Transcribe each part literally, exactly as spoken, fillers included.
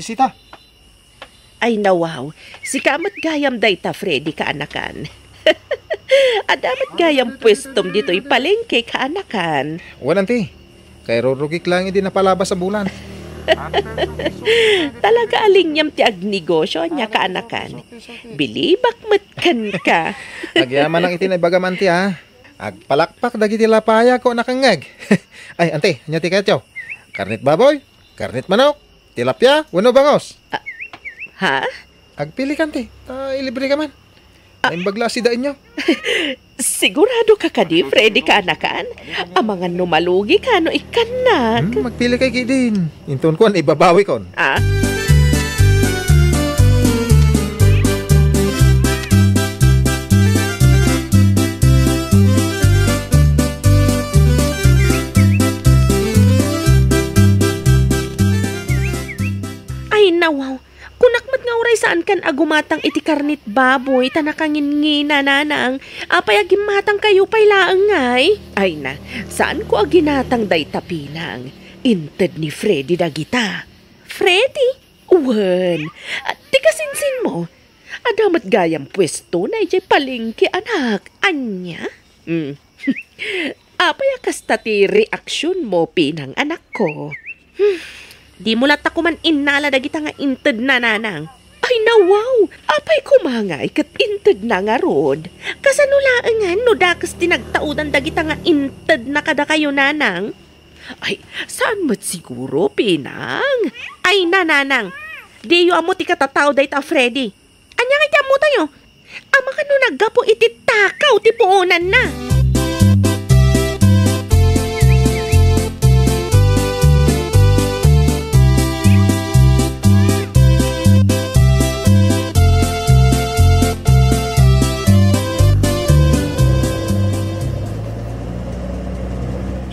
Sita. Ay, nawaw. Sika met gayam dayta, Freddy, kaanakan. Adda met gayam puestom ditoy palengke, kaanakan. Wen, anti. Kay rurugik lang idi napalabas a bulan. Talaga a liniam ti agnegosyo, ania, kaanakan. Bilibak met kenka. Agyamanak iti naibagam, anti, a. Agpalakpak dagiti lapayag ko a nakangngeg. Ay, anti, ania ti kayatyo? Karnit baboy? Karnit manok? Tilapia wenno bangus? Ah, ha? Agpili kanti, ta ilibre ka man. Ah. Naimbag la a sidaenyo. Sigurado ka kadi, Freddy, kaanakan? Amangan no malugi ka no ikkannak. Hmm, magpili kay kidin. Inton kuan, ibabawi kon. Ah? Ay, nawaw. Kunak met nga uray saankan a gumatang iti karnit baboy ta nakangingina, nanang. Apay a gimmatangkayo pay laeng ngay? Ay na, saanko a ginatang dayta, pinang. Inted ni Freddy dagita. Freddy? Wen, ti kasinsinmo. Adda met gayam puestona idiay palengke, anak. Ania? Hmm. Apay a kasta ti reaksionmo, pinang, anakko? Hmm. Dimo latta koman innala dagita nga intedna, nanang. Ay, nawaw! Apay koma ngay ket intedna ngarud? Kasano laengen no dakes ti nagtaudan dagita nga intedna kadakayo, nanang? Ay, saan met siguro, pinang? Ay na, nanang. Diyo ammo ti katatao dayta a Freddy. Ania ngay ti ammotayo? Amangan no naggapu iti takaw ti puonanna.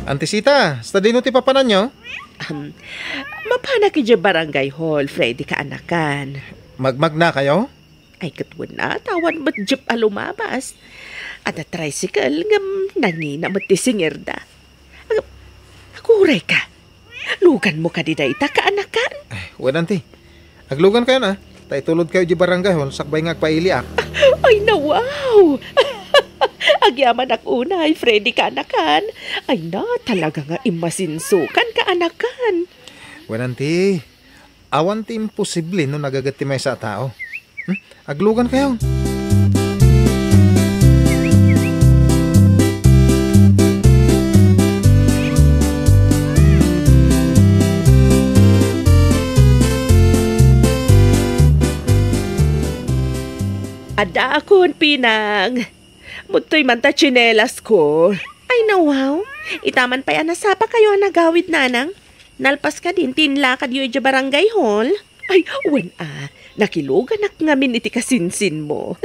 Anti Sita, sadino ti papananyo? Ahem. Mapanak idiay barangay hall, Freddy, kaanakan. Magmagnakayo? Ay, ket wen a, ta awan met jeep a lumabas. Adda tricycle ngem nangina met ti singirda. Ag-, aguray ka. Luganmo kadi dayta, kaanakan? Ay, wen, anti. Aglugan kayon, a. Ta itulod kayo di barangay hall sakbay nga agpailiak. Ay, nawaw! Agyamanak unay, Freddy, kaanakan. Ay na, talaga nga imasinsukan, kaanakan. Wen, anti. Awan ti imposible no nagaget ti maysa a tao. Hmm? Aglugan kayo. Addaakon, pinang. Mudtoy man ta tsinelas ko. Ay, nawaw. Ita man pay a nasapa kayo a nagawid, nanang. Nalpas kadin ti inlakadyo idiay barangay hall? Ay, wen a, nakiluganak ngamin iti kasinsinmo.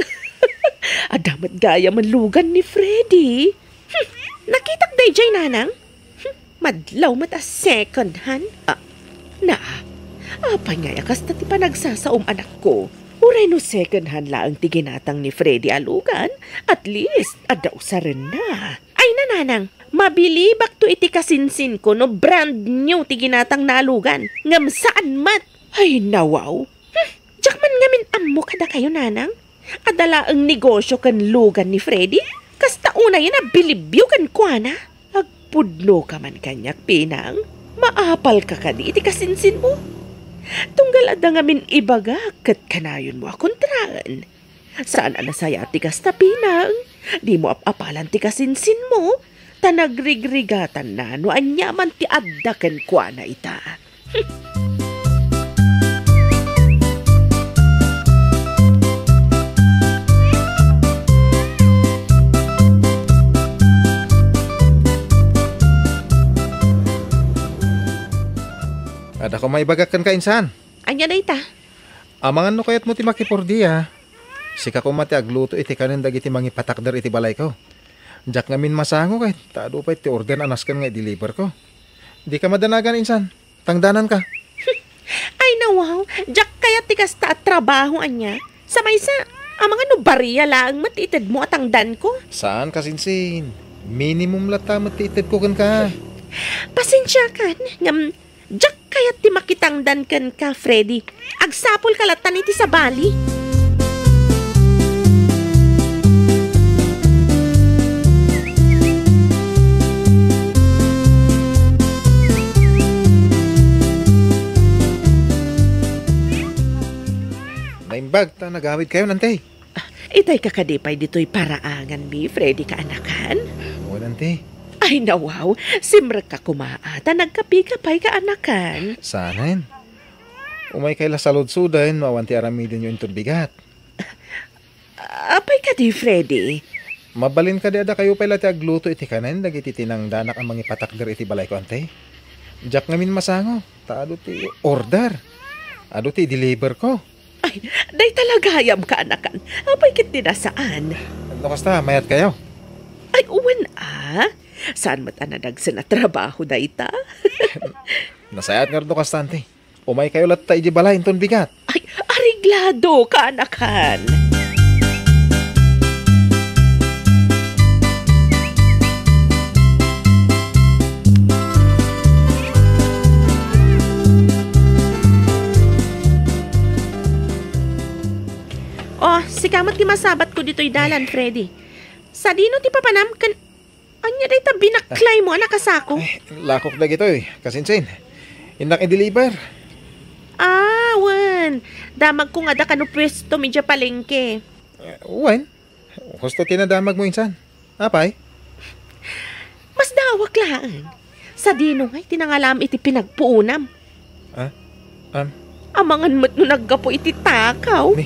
Adda met gayam a lugan ni Freddy. Hmm, nakitak daydiay, nanang? Hmm, madlaw met a second hand. Ah, na, apay ngay a kasta ti panagsasaom, anakko? Uray no second hand laeng ti ginatang ni Freddy a lugan, at least, adda usarenna. Ay, nanang, mabilibakto iti kasinsinko no brand new ti ginatangna a lugan, ngem saan met. Ay, nawaw. Hmm, diak man ngamin ammo kadakayo, nanang. Adda laeng negosyo ken lugan ni Freddy. Kasta unayen a bilibyo kenkuana. Agpudno ka man kaniak, pinang. Maapal ka kadi iti kasinsinmo? Tunggal adda ngamin ibagak ket kanayonmo a kontraen. Saan a nasayaat ti kasta, pinang. Dimo ap-apalan ti kasinsinmo, ta nagrigrigatanna no ania man ti adda kenkuana ita. Adda koma ibagak kenka, insan. Ania dayta? Amangan no kayatmo ti makipurdia. Sika koma ti agluto iti kanen dagiti mangipatakder iti balayko. Diak ngamin masango ket ta adu pay ti order a nasken nga i-deliver ko. Dika madanagan, insan. Tangdananka. Ay, nawaw. Diak kayat ti kasta a trabaho, ania. Sa maysa, amangan no baria laeng met ti itedmo a tangdanko. Saan, kasinsin. Minimum latta met ti itedko kenka. Pasensiakan, ngem diak Kayat ti makitangdan kenka, Freddy. Agsapulka lattan iti sabali. Naimbag ta nagawidkayo, Nante. Ah, itay ka kadi pay ditoy paraanganmi, Freddy kaanakan? Wen, Nante. Ay, nawaw, simrekka koma, ta nagkapika pay kaanakan. Saanen. Umaykay la saludsoden no awan ti aramidenyo inton bigat. Apay kadi, Freddy? Mabalin kadi a dakayo pay la ti agluto iti kanen dagiti tinangdanak a mangipatakder iti balayko, Ante? Diak ngamin masango, ta adu ti order. Adu ti deliver ko. Ay, dayta la gayam kaanakan. Apay ket di nasaan? No kasta, mayatkayo? Ay, wen a. Saan met a nadagsen a trabaho dayta? Nasayaat ngarud no kasta, Ante. Umaykayo latta iti balay inton bigat. Ay, areglado kaanakan. Oh, sika met ti masabatko ditoy dalan, Freddy. Sadino ti papanam ken ania dayta binaklaymo a nakasako? Ay, lakok dagitoy, kasinsin. Innak i-deliver. Ah, wen. Damagko nga da kano puesto media palengke. Eh, wen. Husto ti nadamagmo insan. Apay? Masdawak laeng. Sadino ngay ti nangalam iti pinagpuonam? Ah? Am? Amangan met no naggapu iti takaw. Ni,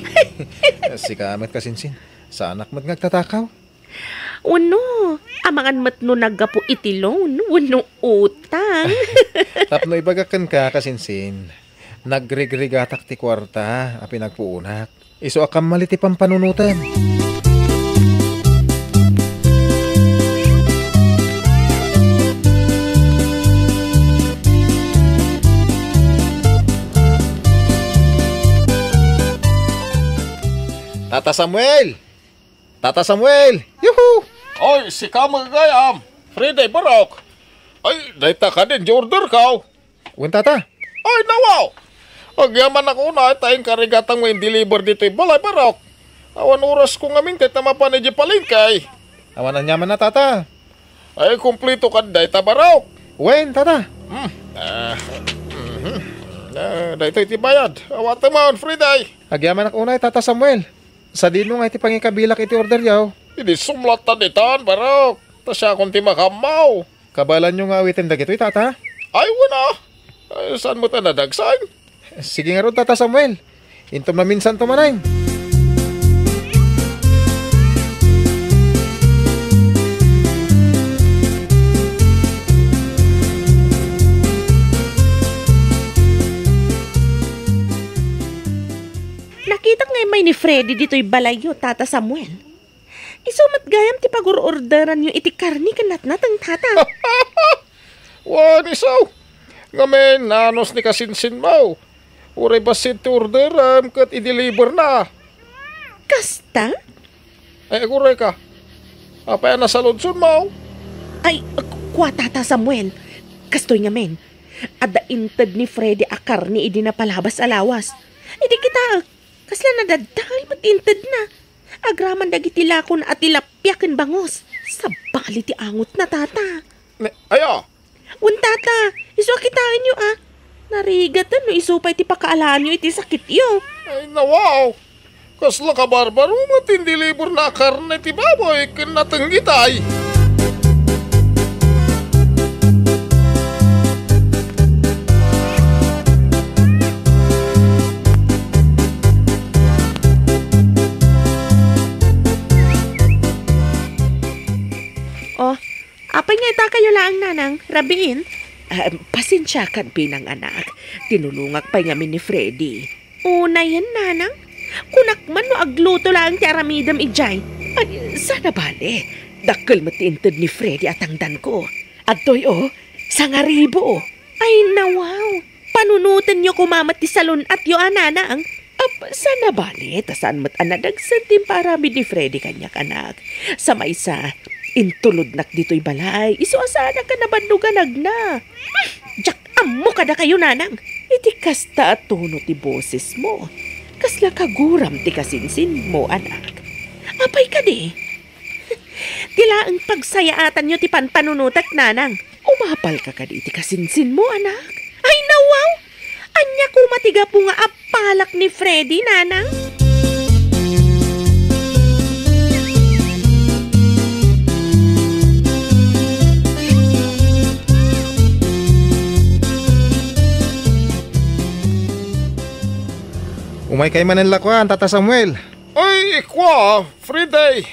sika met kasinsin. Saanak met nga agtatakaw? Wenno, amangan met no naggapu iti loan wenno utang. Tapno ibagak kenka, kasinsin, nagrigrigatak ti kuarta a pinagpuonak. Isu a kammal iti pampanunotem. Tata Samuel! Tata Samuel! Yuhu! Oy, sika met gayam. Freddy, Barok. Ay, dayta kadin di order kaw. Wen, tata. Ay, nawaw! Agyamanak unay ta inkarigatangmo in-deliver ditoy balay, Barok. Awan orasko ngamin ket ta mapan idiay palengke. Awan aniamanna, tata. Ay, kumpleto kad dayta, Barok. Wen, tata. Hmm. Ah, mhm. Ah, daytoy ti bayad. Awatemon, Freddy. Agyamanak unay, Tata Samuel. Sadino nga iti pangikabilak iti orderyo? Idi sumlatta ditan, Barok. Ta siakon ti makaammo. Kabaelanyo nga awiten dagitoy, tata? Ay, wen a. Ay, saan met a nadagsen? Sige ngarud, Tata Samuel. Intom maminsanto manen. Nakitak nga immay ni Freddy ditoy balayyo, Tata Samuel. Isu met gayam ti pagur-orderanyo iti karne ken natnateng, tata. Wen, isu. Ngamin, naanus ni kasinsinmo. Uray bassit ti orderem ket i-deliverna. Kasta? Ay, agurayka. Apay a nasaludsodmo? Ay, ku-, kua, Tata Samuel. Kastoy ngamin. Adda inted ni Freddy a karne idi napalabas a lawas. Idi kitaek, kasla nadadael met intedna. Agraman dagiti lakon a tilapia ken bangus. Sabali ti angotna, tata. Ne, aya? Wen, tata, isu a kitaenyo a. Narigaten no isu pay ti pakaalaanyo iti sakityo. Ay, nawaw. Kasla kabarbaro met ti in-deliverna a karne ti baboy ken nateng itay. Oh, apay nga itakayo laeng, nanang? Rabiin? Ah, pasensiakan, pinang-anak. Tinulongak pay ngamin ni Freddy. Unayen, nanang? Kunak man no agluto laeng ti aramidem idiay. Ay, saan a bale. Dakkel met ti inted ni Freddy a tangdanko. Adtoy, oh, sangaribu. Ay, nawaw. Panunotenyo koma met ti salun-atyo a, nanang. Ap, saan a bale, ta saan met a nadagsen ti impaaramid ni Freddy kaniak, anak. Sa maysa, intulodnak ditoy balay. Isu a saanak a nabannogan agna. Hmm, diak Ammo kadakayo, nanang, iti kasta a tono ti bosesmo, kasla kaguram ti kasinsinmo, anak. Apay kadi? Ti laeng pagsayaatanyo ti panpanunotek, nanang. Umapalka kadi iti kasinsinmo, anak? Ay, nawaw! Ania koma ti gapu nga apalak ni Freddy, nanang? Umaykay manen la kua, Tata Samuel. Ay, kua, Freddy.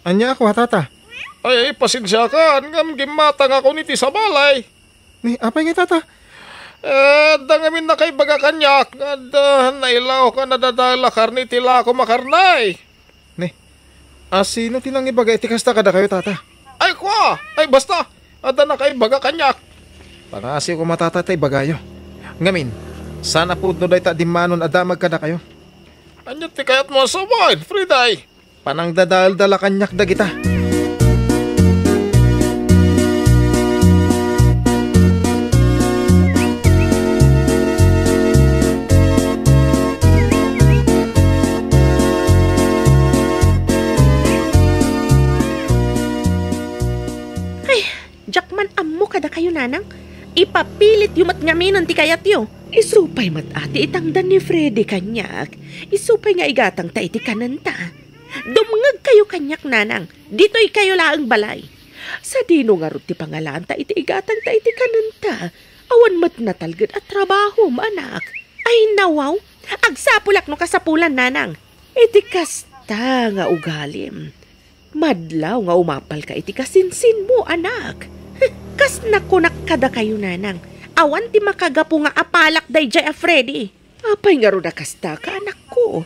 Ania a kua, Tata? Ay, pasensiakan, ngem gimmatangakon iti sabali. Ni, apay ngay, Tata? Eh, adda ngamin nakaibaga kaniak, nga adda nailawak a nadadael a karne iti lakom a karne. Ni, a sino ti nangibaga iti kasta kadakayo, Tata? Ay, kua! Ay, basta! Adda nakaibaga kaniak. Pangasiw koma, Tata, ta ibagayo. Ngamin, saan a pudno dayta a dimmanon a damag kadakayo. Ania ti kayatmo a sawen, Freddy? Panangdadaelda la kaniak dagita. Ay, diak man ammo kadakayo, nanang. Ipapilityo met ngaminen ti kayatyo. Isu pay met a ti itangdan ni Freddy kaniak. Isu pay nga igatangta iti kanenta. Dumngegkayo kaniak, nanang. Ditoykayo laeng balay. Sadino ngarud ti pangalaanta iti igatangta iti kanenta? Awan met natalged a trabahom, anak. Ay, nawaw. Agsapulak no kasapulan, nanang. Iti kasta nga ugalim, madlaw nga umapalka iti kasinsinmo, anak. Kas nakunak kadakayo, nanang, awan ti makagapu nga apalak daydiay a Freddy. Apay ngarud a kastaka, anakko?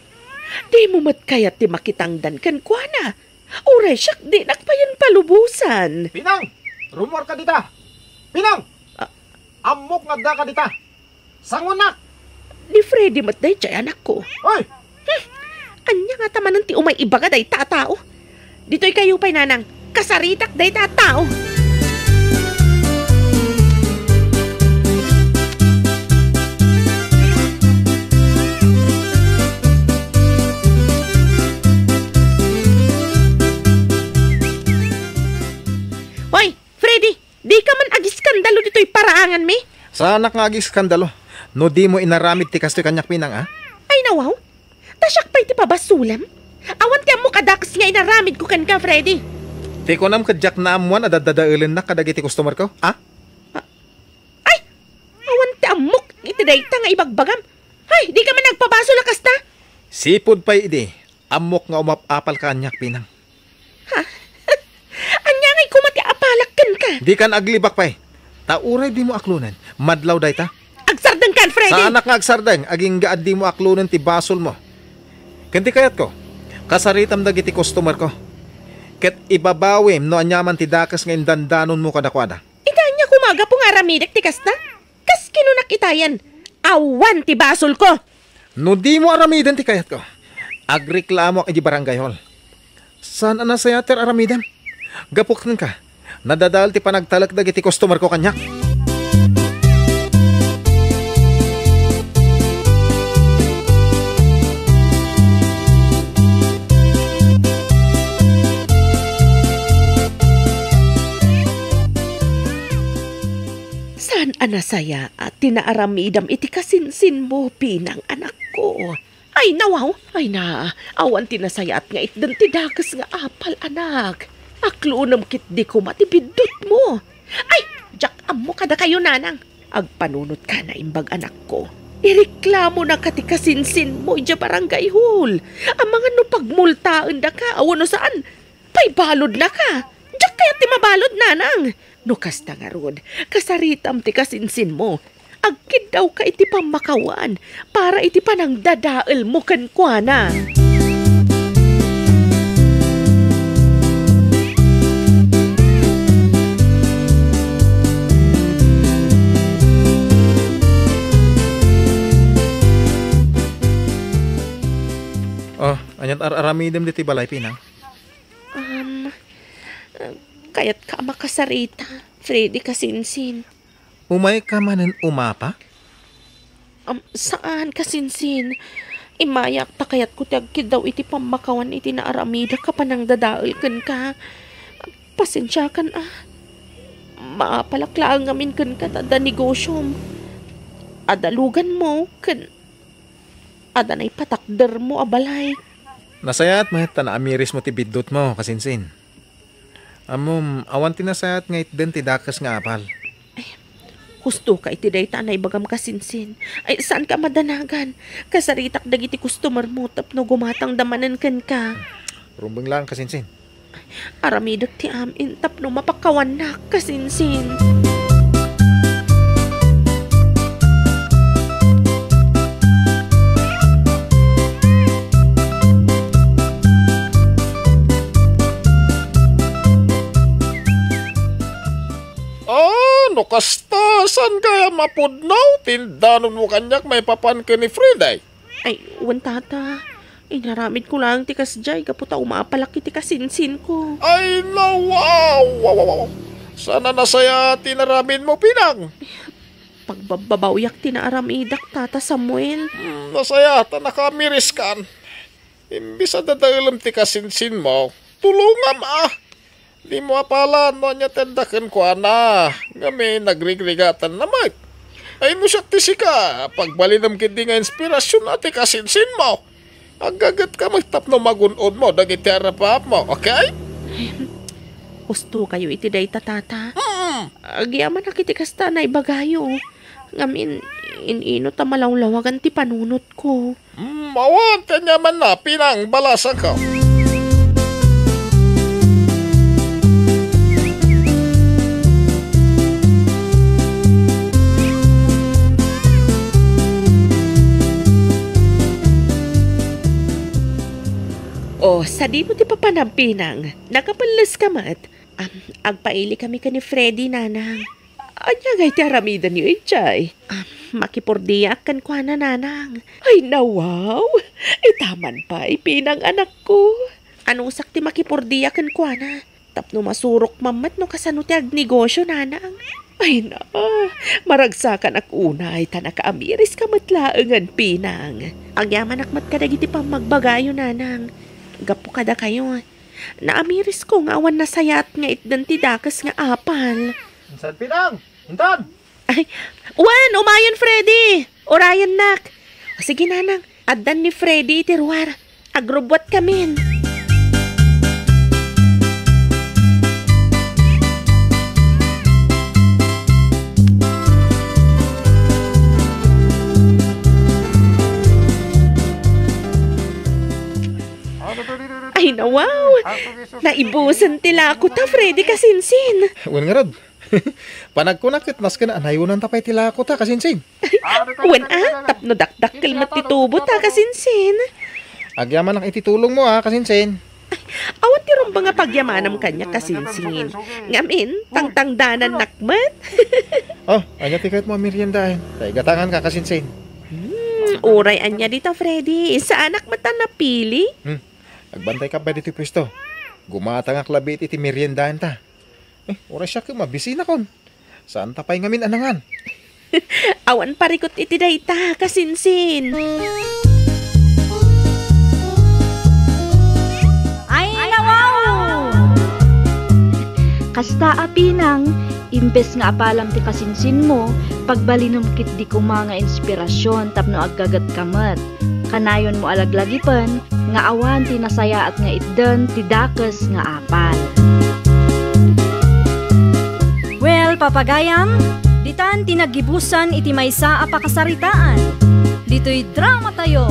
Dimo met kayat ti makitangdan kenkuana? Uray siak dinak payen palubosan. Pinang! Rummuarka dita! Pinang! Ah. Ammok nga addaka dita! Sangonak! Ni Freddy met daydiay, anakko. Hoy! Hmm. Ania ngata manen ti umay ibaga dayta a tao? Ditoykayo pay, nanang. Kasaritak dayta a tao. Hoy, Freddy! Dika man agiskandalo ditoy paraanganmi? Saanak nga agiskandalo no dimo inaramid ti kastoy kaniak, Pinang, a? Ay, nawaw. Ta siak pay ti pabasolem? Awan ti ammok a dakes nga inaramidko kenka, Freddy. Ti kunam ket diak naammoan a daddadaelennak kadagiti customerko, a? A-, ay! Awan ti ammok iti dayta nga ibagbagam. Ay, dika man agpabasol a kasta? Sipud pay idi, ammok nga umap-apalka kaniak, Pinang. Ha? Ania ngay koma ti apalak kenka? Dikan aglibak pay. Ta uray dimo aklonen, madlaw dayta. Agsardengkan, Freddy! Saanak nga agsardeng, agingga a dimo aklonen ti basolmo. Ken ti kayatko, kasaritam dagiti customerko. Ket ibabawim no aniaman ti dakes nga indandanonmo kadakuada. Ita ania koma gapu nga aramidek ti kasta? Kas kinunak itayen, awan ti basolko. No dimo aramiden ti kayatko, agreklamoak idiay barangay hall. Saan a nasayaat ti aramidem? Gapu kenka, nadadael ti panagtalek dagiti customerko kaniak. Saan a nasayaat ti naaramidam iti kasinsinmo, Pinang, anakko. Ay, nawaw! Ay na, awan ti nasayaat nga itden ti dakes nga apal, anak. Aklonem ketdi koma ti biddutmo. Ay, diak ammo kadakayo, nanang. Agpanunot ka naimbag, anakko. Ireklamonaka ti kasinsinmo idiay barangay hall. Amangan no pagmultaendaka, a wenno saan, paibaludnaka. Diak kayat ti mabalud, nanang. No kasta ngarud, kasaritam ti kasinsinmo. Agkiddawka iti pammakawan para iti panangdadaelmo kenkuana. Oh, aniat ar-aramidem ditoy balay, Pinang? Um, uh, kayatka a makasarita, Freddy kasinsin. Umayka manen umapa? Am, saan, kasinsin. Immayak ta kayatko ti agkiddaw iti pammakawan iti naaramidek a panangdadael kenka. Pasensiakan a. Maapalak laeng ngamin kenka ta adda negosyom. Adda luganmo ken adda naipatakdermo a balay. Nasayaat met ta naamirismo ti biddutmo, kasinsin. Ammom, awan ti nasayaat nga itden ti dakes nga apal. Ay, husto ka iti dayta a naibagam, kasinsin. Ay, saan ka madanagan. Kasaritak dagiti customer mo tapno gumatangda manen kenka. Rumbeng laeng, kasinsin. Aramidek ti amin tapno mapakawannak, kasinsin. Ah, no kasta, saan kaya mapudno? Tindanonmo kaniak maipapan ken ni Freddy. Ay, wen, tata. Inaramidko laeng ti kasdiay gapu ta umapalak iti kasinsinko. Ay, nawaw! Wawawaw! Saan a nasayaat ti inaramidmo, Pinang? Pagbabbabawiak ti naaramidak, Tata Samuel. Hmm, nasayaat a nakaamiriskan. Imbis a dadaelem ti kasinsinmo, tulongam a. Dimo apalan no ania ti adda kenkuana, ngamin nagrigrigatanna met. Ay, no siak ti sika, pagbalinem ketdi nga inspirasyon a ti kasinsinmo. Aggagetka met tapno magun-odmo dagiti arap-apmo, okay? Husto kayo iti dayta, tata. Mm. Agyamanak iti kasta a naibagayo. Ngamin, in-ino ta malawlawagan ti panunotko? Mm, awan, ti aniamanna, Pinang, balasangko. O, sadino ti papanam, Pinang? Nakapelles ka met? Am, agpaili kami ken ni Freddy, Nanang. Ania ngay ti aramidenyo idiay? Ah, makipordiaak kenkuana, Nanang. Ay, nawaw! Itaman pay, Pinang, anakko. Anusak ti makipordia kenkuana. Tapno masurok man met no kasano ti agnegosyo, Nanang. Ay, na, maragsakanak unay ta nakaamiriska met laengen, Pinang. Agyamanak met kadagiti pammagbagayo, Nanang. Gapu kadakayo, naamirisko nga awan nasayaat nga itdan ti dakes nga apal. Insan, Pinang? Intan! Ay, wen, umayon, Freddy! Urayennak! O, sige, Nanang. Addan ni Freddy iti ruar. Agrubbuat kamin. Ay, nawaw! Naibusen ti lako ta, Freddy, kasinsin. Wen ngarud. Panagkunak ket masken a nayonanta pay ti lako ta, kasinsin. Wen a, tapno dakdakkel met ti tubo ta, kasinsin. Agyamanak iti tulongmo a, kasinsin. Awan ti rumbeng a pagyamanam kaniak, kasinsin. Ngamin, tangtangdanannak met. O, ania ti kayatmo a meriendaen? Ta igatanganka, kasinsin. Hmm, uray ania dita, Freddy. Saanak met a napili. Hmm. Agbantayka pay ditoy puesto. Gumatangak labi iti meriendaenta. Eh, uray siak, mabisinakon. Saanta pay ngamin a nangan. Awan parikut iti dayta, kasinsin. Ay, nawaw! Kasta a, Pinang, imbes nga apalam ti kasinsinmo, pagbalinem ketdi koma nga inspirasyon tapno aggagetka met. Kanayonmo a laglagipen nga awan ti nasayaat nga itdan ti dakes nga apal. Well, papagayam, ditan ti naggibusan iti maysa a pakasaritaan. Ditoy dramatayo.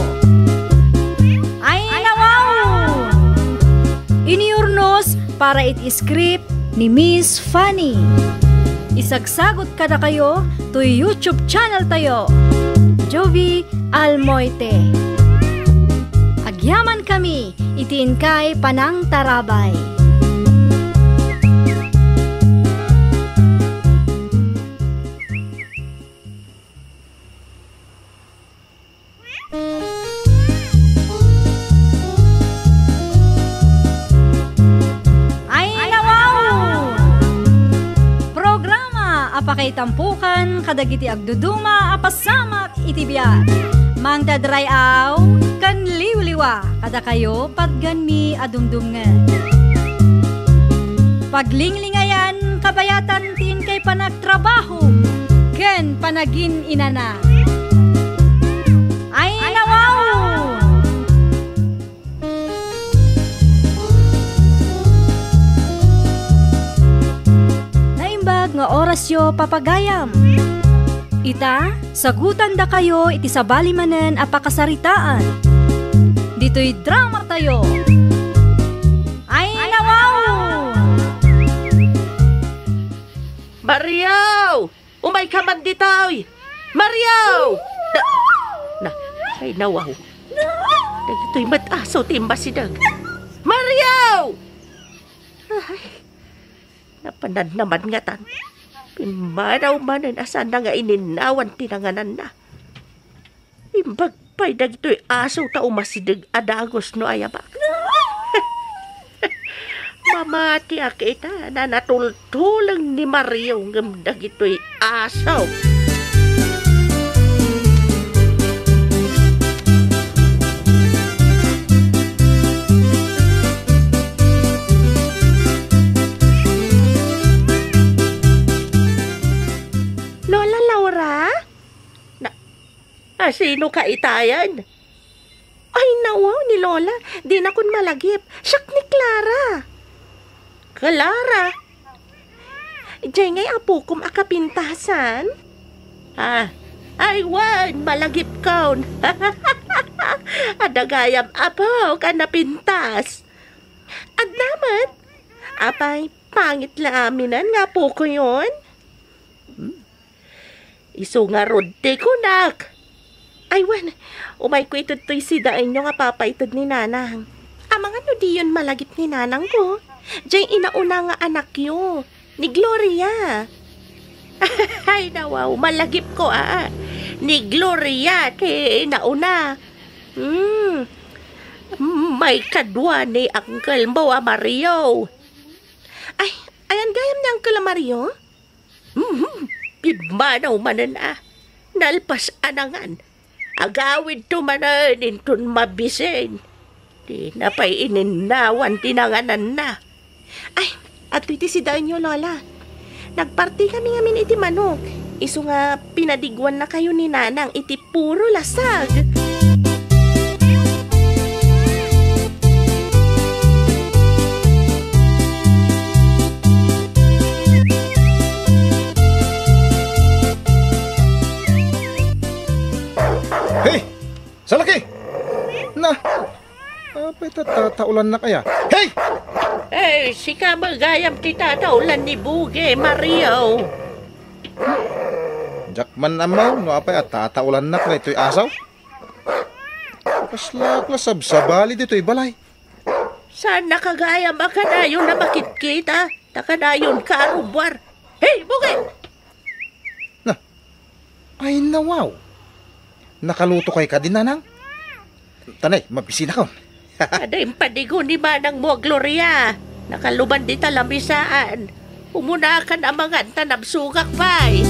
Ay, nawaw! Inurnos para iti script ni Miss Fanny. Isagsagut kadakayo toy YouTube channel tayo, Jovie Almoite. Agyamankami iti inkay panangtarabay. Ay, nawaw! Programa a Kaitampukan kadagiti agduduma a pasamak iti biag. Mangted ray-aw ken liwliwa kadakayo, patganmi a dumdumngeg. Paglinglingayan kabayatan ti inkay panagtrabaho ken panagin-inana. Ay, nawaw! Naimbag nga orasyo, papagayam. Ita, sagutandakayo iti sabali manen a pakasaritaan. Ditoy dramatayo. Ay, nawaw! Mario! Umayka man ditoy! Mario! Na, na, ay, nawaw. Dagitoy met aso ti immasideg. Mario! Ay, napanadna man ngatan. Pimmanaw manen a saanna nga ininnawan ti nangananna. Imbag pay dagitoy aso ta umasideg a dagus no ayamak. Mamatiak ita, nanatultuleng ni Mario ngem dagitoy aso. Lola Laura? Na, Asino ka itayen? Ay, nawaw ni Lola. Dinakon malagip. Siak ni Clara. Clara? Diay ngay apokom a kapintasan? Ah, ay, wen, malagipkon. Adda gayam apok a napintas. Adda met. Apay, pangit la aminen nga apokoyon? Hmm. Isu ngarud ti kunak. Ay, wen, umayko ituloy sidaenyo nga papaited ni Nanang. Amangan no diyon malagip ni Nanangko. Diay inauna nga anakyo, ni Gloria. Ay, nawaw, malagipko, a. Ni Gloria ti inauna. Hmm. Maikadua ni uncle mo a Mario. Ay, ayan gayam ni Uncle a Mario? Mhm. Pimmanaw manen a. Nalpas a nangan. Agawidto manen inton mabisin. Dina pay ininnawan ti nangananna. Ay, adtoy ti sidaenyo, Lola. Nagpartikami ngamin iti manok. Isu nga pinadiguannakayo ni Nanang iti puro lasag. Hey! Salaki! Na, apay ta tataulannak aya? Hey! Hey, sika met gayam ti tataulan ni Buge, Mario. Diak man ammo no apay a tataulannak daytoy asaw. Kasla, kasla sabsabali ditoy balay. Saannaka gayam a kanayon a makitkita, ta kanayonka a rubuar. Hey, Buge! Na, ay, nawaw. Nakaluto kay kadi, Nanang? Tanay, mabisinakon. Adda impadigo ni manangmo a Gloria. Nakaluban dita lamisaan. Umunakan a mangan ta nabsogak pay.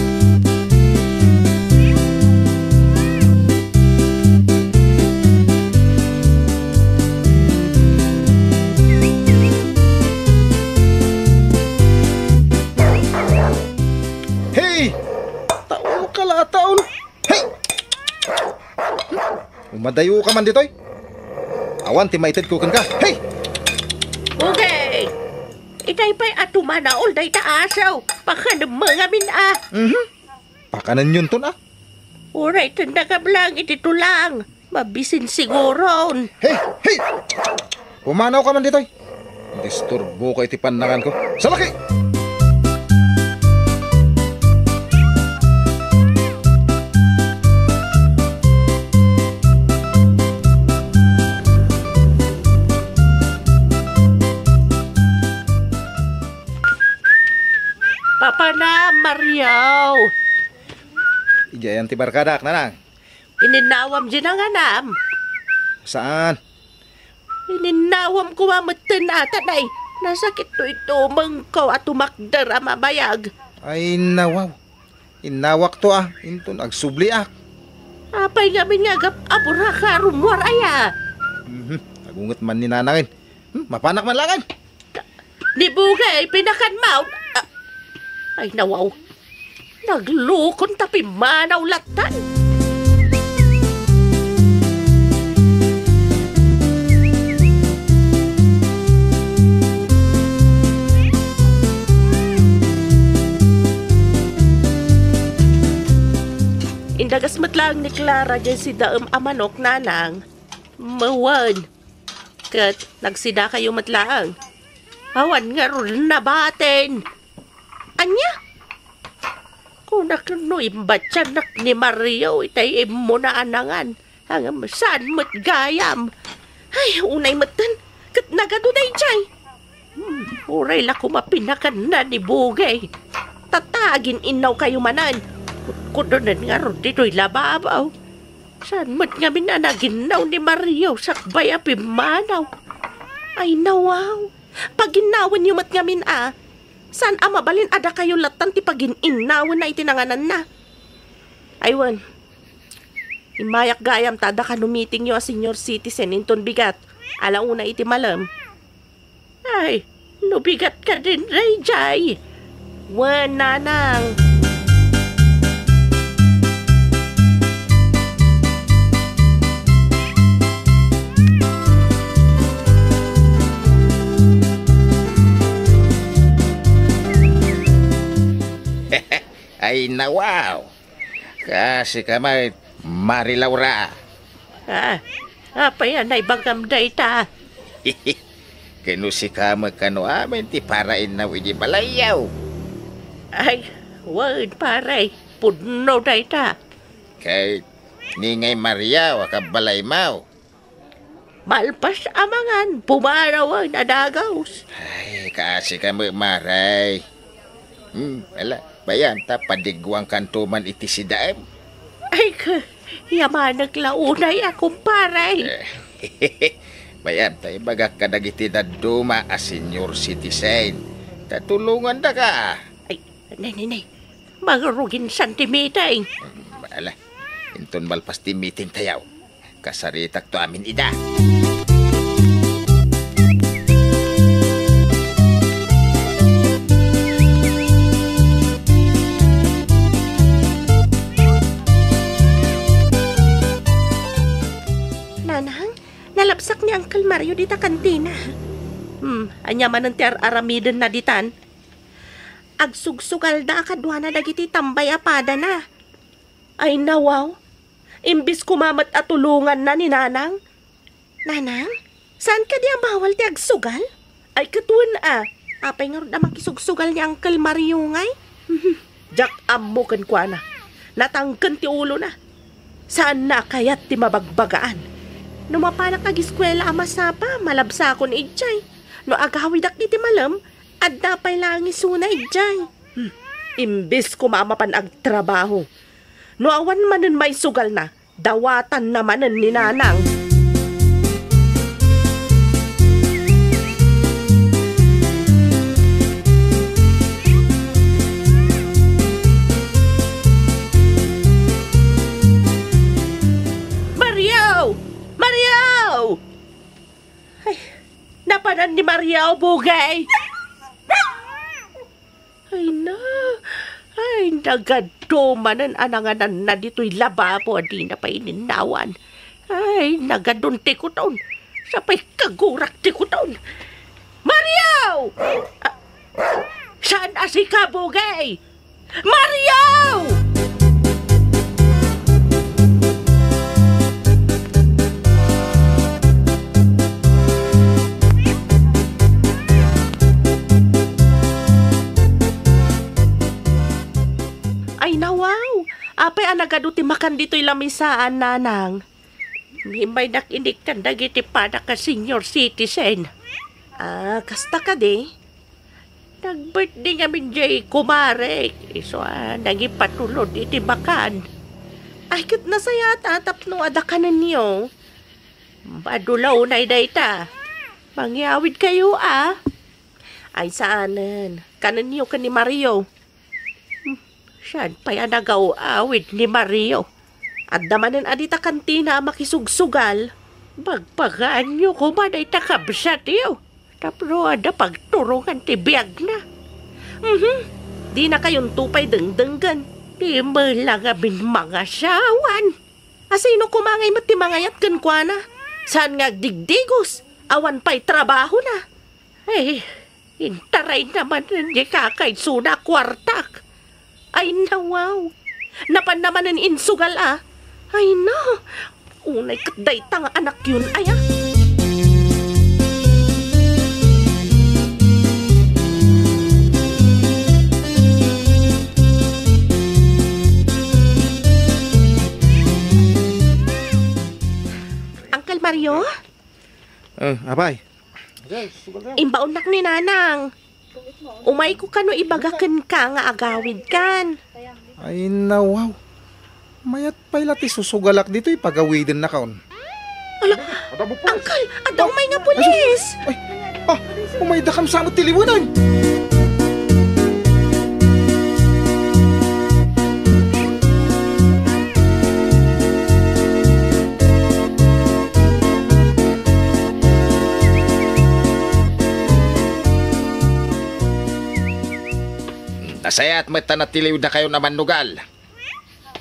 Hey! Taulka la a taul! Hey! Umadayoka man ditoy. Awan ti maitedko kenka. Hey! Okay. Itay pay a tumanaol dayta asaw. Pakanem ngamin a. Mhm. Pakanenyon ton a. Uray ten nakablang iti tulang. Mabisin siguron. Hey! Hey! Pumanawka man ditoy. Disturboka iti pannanganko. Salaki! Papanam, Mario. Idiay ti barkadak, Nanang. Ininnawam di nanganam? Saan? Ininnawam koma metten a, tanay. Nasakit toy tumengko a tumakder a mabayag. Ay, nawaw. Innawakto a, inton agsubliak. Apay ngamin nga agap-apurak a rummuar aya? Mhm, agunget man ni Nanangen. Hmm, mapanak man laengen. Ni Bugay, pinakan maw. Ah, ay, nawaw. Naglukon ta pimmanaw lattan. Indagas met laeng ni Clara diay sidaem a manok, Nanang. Mawen. Ket nagsidakayo met laeng. Awan ngarud nabatin. Ania? Kunak no imbatiannak ni Mario itay immuna a nangan. Ngem saan met gayam. Ay, unay metten. Ket nagadu daydiay. Hmm, uray la koma pinakanna ni Bugay. Tatagin innawkayo manen. Kudkudonen ngarud ditoy lababo. Saan met ngamin a naginnaw ni Mario sakbay a pimmanaw? Ay, nawaw. Paginnawenyo met ngamin a. Saan a mabalin a dakayo lattan ti pagin-innawenna iti nangananna? Ay, wen. Immayak gayam ta adda kano meetingyo a senior citizen inton bigat. Ala una iti malem. Ay, no bigat kadin daydiay. Wen, Nanang. Ay, nawaw. Kasika met, Mari Laura. Ah, apay a naibagam dayta? Ken no sika met kano amin ti para innaw idi balayyo. Ay, wen, pare, pudno dayta. Ket ni ngay Mario a kabbalaymo? Malpas a mangan, pumanawen a dagus. Ay, kasika met, Mari. Hmm, ala, bay-am ta padigguankanto man iti sidaem. Ay, k-, yamanek la unay a, kumpare. Eh, bay-am ta ibagak kadagiti dadduma a senior citizen. Ta tulongandaka. Ay, nay, nay, nay. Mangrugin san ti meeting. Hmm, ala, inton malpas ti meeting tayo. Kasaritakto amin ida. Nanang, nalabsak ni Uncle Mario dita kantina. Hmm, ania manen ti ar-aramidenna ditan? Agsugsugalda a kaduana dagiti tambay a padana. Ay, nawaw. Imbis koma met a tulonganna ni Nanang. Nanang, saan kadi a bawal ti agsugal? Ay, ket wen a. Apay ngarud a makisugsugal ni Uncle Mario ngay? Diak ammo kenkuana. Natangken ti ulona. Saanna a kayat ti mabagbagaan. No mapanak agiskuela a masapa, malabsakon idiay. No agawidak iti malem, adda pay laeng isuna idiay. Hmm. Imbes koma a mapan agtrabaho. No awan manen maisugalna, dawatanna manen ni Nanang. Mario! Mario! Ay, napanan ni Mario, Bugay! Ay na, ay, nagadu manen a nangananna ditoy lababo a dina pay ininnawan. Ay, nagadun ti kuton. Sapay kagurak ti kuton. Mario! Ah, saan a sika, Bugay? Mario! Ay, nawaw! Apay a nagadu ti makan ditoy lamisaan, Nanang? Immaynak inikkan dagiti padak a senior citizen. Ah, kasta kadi? Nag-birthday ngamin jay kumarek, isu a nangipatulod iti makan. Ay, ket nasayaat a tapno adda kanenyo. Madula unay dayta. Mangyawidkayo a. Ay, saanen. Kanenyo ken ni Mario. Hmm, Saan pay a nagaw-awid ni Mario? Adda manen a dita kantina a makisugsugal. Bagpagaanyo koma dayta kabsatyo. Tapno adda pagturongan ti biagna. Mhm. Dinakayonto pay dengdenggen. Di met la ngamin mangasawan. Asino koma ngay met ti mangayat kenkuana? Saan nga agdigdigos? Awan pay trabahona. Ay, intarayna manen ni kaka isu a kuartak. Ay, nawaw. Napanna manen insugal a. Ay, na. Unay ket dayta nga anakyon, aya. Uncle Mario? Eh, apay. Imbaonnak ni Nanang. Umayko kano ibaga kenka nga agawidkan. Ay, nawaw. Mayat pay la ti susugalak ditoy pagawidennakon. Ala, Uncle, adda umay nga pulis! Ay, ah, umaydakam sa met ti liwenen! Nasayaat met ta natiliwdakayon a mannugal.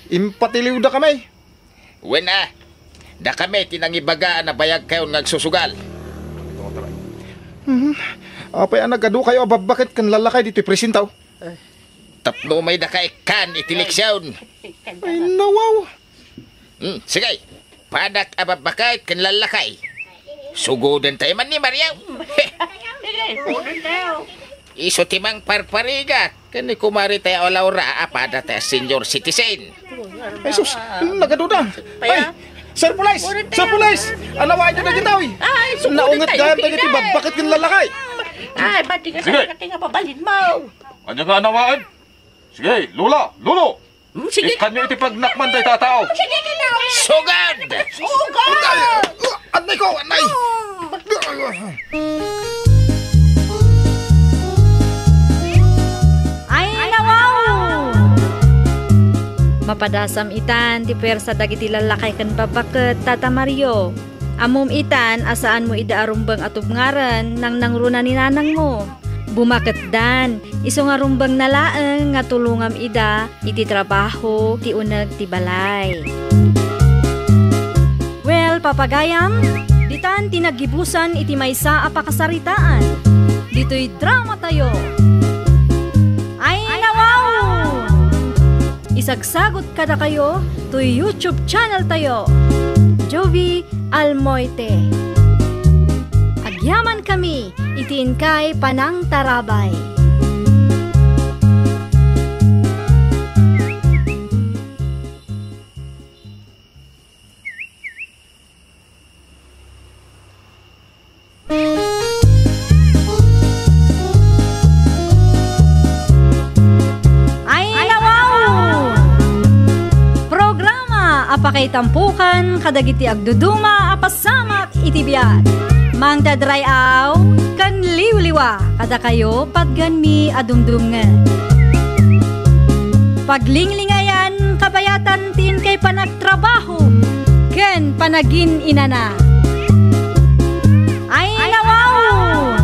Impatiliwdakami. Wen a, dakami ti nangibaga a nabayagkayon nga agsusugal. Mhm. Apay a nagadukayo a babbaket ken lallakay ditoy presinto? Tapno umaydaka ikkan iti leksion. Ay, nawaw. Hmm, sige. Padak a babbaket ken lallakay. Sugoden tayo man ni Mario. Isu ti mangparparigat ken ni kumari tayo a Laura a pada tayo senior citizen. Jesus, nagaduda. Ay, Sir Police! Sir Police! Anawaanyo dagitoy! Ay, sugoden tayo, naunget gayam dagiti babbaket ken lallakay. Ay, bati nga. Sige. Sa nga babalinmo. Ania nga anawaan? Sige, Lola, Lolo! Hmm, sige. Ikkanyo iti pagnakman dayta a tao. Sige, sige. Sugad! Sugad! Ay, annay ko, annay! Ay, nawaw! Mapadasam itan ti puwersa dagiti lallakay ken babbaket, Tata Mario. Ammom itan a saanmo ida a rumbeng a tubngaren, nangnangruna ni nanangmo. Bumaketdan, isu nga rumbengna laeng nga tulongam ida iti trabaho ti uneg ti balay. Well, papagayam, ditan ti naggibusan iti maysa a pakasaritaan. Ditoy drama tayo. Ay, nawaw! Isagsagot kadakayo toy YouTube channel tayo, Jovie Almoite. Agyamankami iti inkay panangtarabay. Ay, nawaw! Programa a pakaitampokan kadagiti agduduma a pasamak iti biag. Mangted ray-aw ken liwliwa kadakayo patgenmi a dumdumngeg. Paglinglingayan kabayatan ti inkay panagtrabaho ken panagin-inana. Ay, nawaw!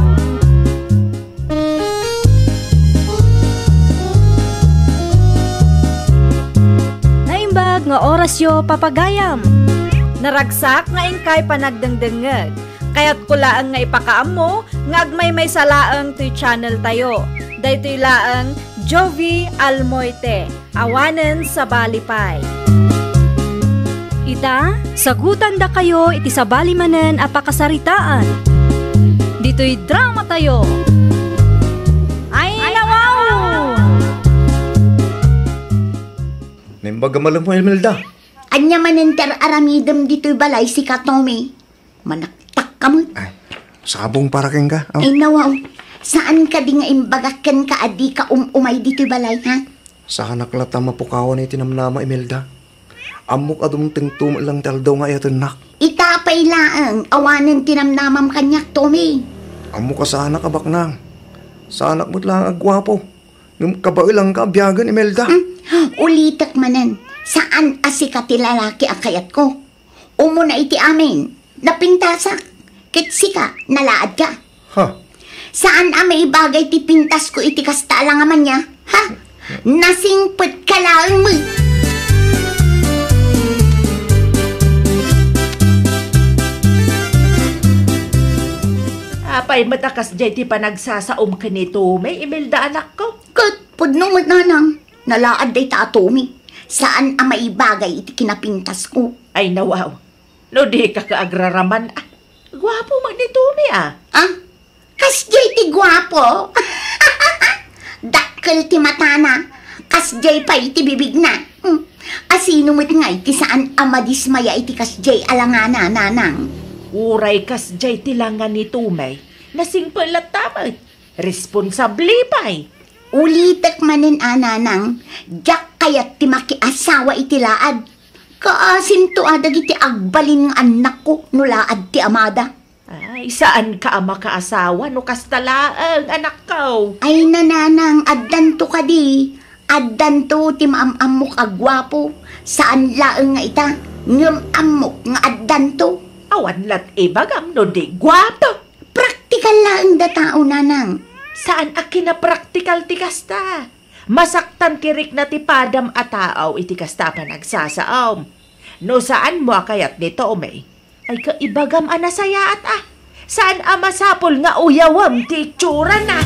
Naimbag nga orasyo, papagayam. Naragsak nga inkay panagdengdengngeg. Kayatko laeng nga ipakaammo nga agmaymaysa laeng toy channel tayo. Daytoy laeng Jovie Almoite. Awanen sabali pay. Ita, sagutandakayo iti sabali manen a pakasaritaan. Ditoy drama tayo. Ay, nawaw! Naimbag a malem mo, Imelda. Ania manen ti ar-aramidem ditoy balay, sika, Tommy? Manaktak ka met. Ay, sabong para kenka. Oh. Ay, nawaw. Saan kadi nga imbagak kenka a dika um-umay ditoy balay, ha? Saanak latta mapukawan iti namnama, Imelda. Ammok a dumtengto met lang ti aldaw nga ayatennak. Ita pay laeng, awanen ti namnamam kaniak, Tommy. Ammok a saanak a baknang. Saanak met laeng a guapo. Ngem kabaelanka a biagen, Imelda. Hmm? Ulitek manen, saan a sika ti lalaki a kayatko. Umuna iti amin, napintasak. Ket sika, nalaadka. Ha? Saan a maibagay ti pintasko iti kasta a langamannya, ha? Nasingpetka laeng met. Apay met a kasdiay ti panagsasaom ken ni Tommy, Imelda, anakko? Ket pudno met, nanang, nalaad dayta a Tommy. Saan a maibagay iti kinapintasko. Ay, nawaw. No dika ka agraraman, ah, guapo met ni Tommy, ah. Ah? Kasdiay ti guapo? Dakkel ti matana. Kasdiay pay ti bibigna. Hmm. Asino met ngay ti saan a madismaya iti kasdiay a langana, nanang? Uray kasdiay ti langa ni Tommy, nasingpet latta met. Responsable pay. Ulitek manen a, nanang, diak kayat ti makiasawa iti laad. Kaasinto a dagiti agbalin nga annakko no laad ti amada. Ay, saanka a makaasawa no kasta laeng, anakko. Ay, nanang, addanto kadi. Addanto ti maam-ammok a guapo. Saan laeng nga ita, ngem ammok nga addanto. Awan lat ibagam no di guapo. Praktikal laeng da tao, nanang. Saan a kinapraktikal ti kasta? Masaktan ti rikna ti padam a tao iti kasta a panagsasaom. No saanmo a kayat ni Tommy, ay, kaibagam a nasayaat, ah. Saan a masapul nga uyawem ti itsurana.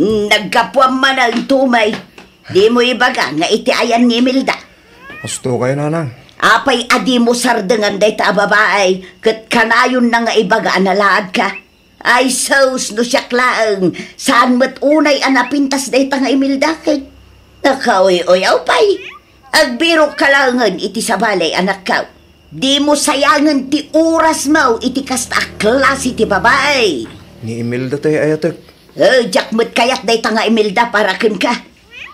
Naggapuam manen, Tommy. Dimo ibaga nga iti ayan ni Imelda. Asto kay, nanang. Apay a dimo sardengan dayta a babai, ket kanayonna nga ibaga a nalaadka? Ay sus, no siak laeng, saan met unay a napintas dayta nga Imelda ket nakauy-uyaw pay. Agbirokka laengen iti sabali, anakko. Dimo sayangen ti orasmo iti kasta a klase ti babai. Ni Imelda tay ayatek. Eh, diak met kayat dayta nga Imelda para kenka.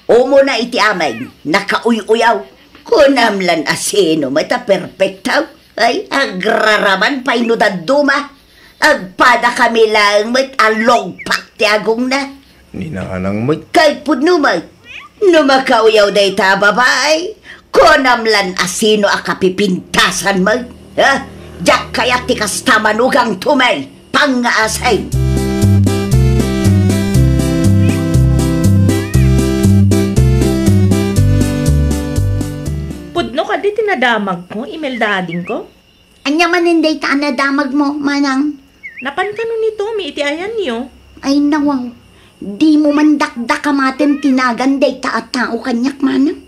Umuna iti amin, nakauy-uyaw. Kunam lan a sino met a perpekto? Ay, agraraman pay no dadduma. Agpadakami laeng met a lugpak ti agongna. Ni nanang met. Kay pudno met, no makauyaw dayta a babai, kunam lan a sino a kapipintasan met. Ha? Diak kayat ti kasta, manugang Tommy. Pangngaasim. Pudno kadi ti nadamagko, Imelda, adingko? Ania manen dayta a nadamagmo, manang? Napan kano ni Tommy iti ayanyo? Ay, nawaw. Dimo man dakdakamaten ti nagan dayta a tao kaniak, manang?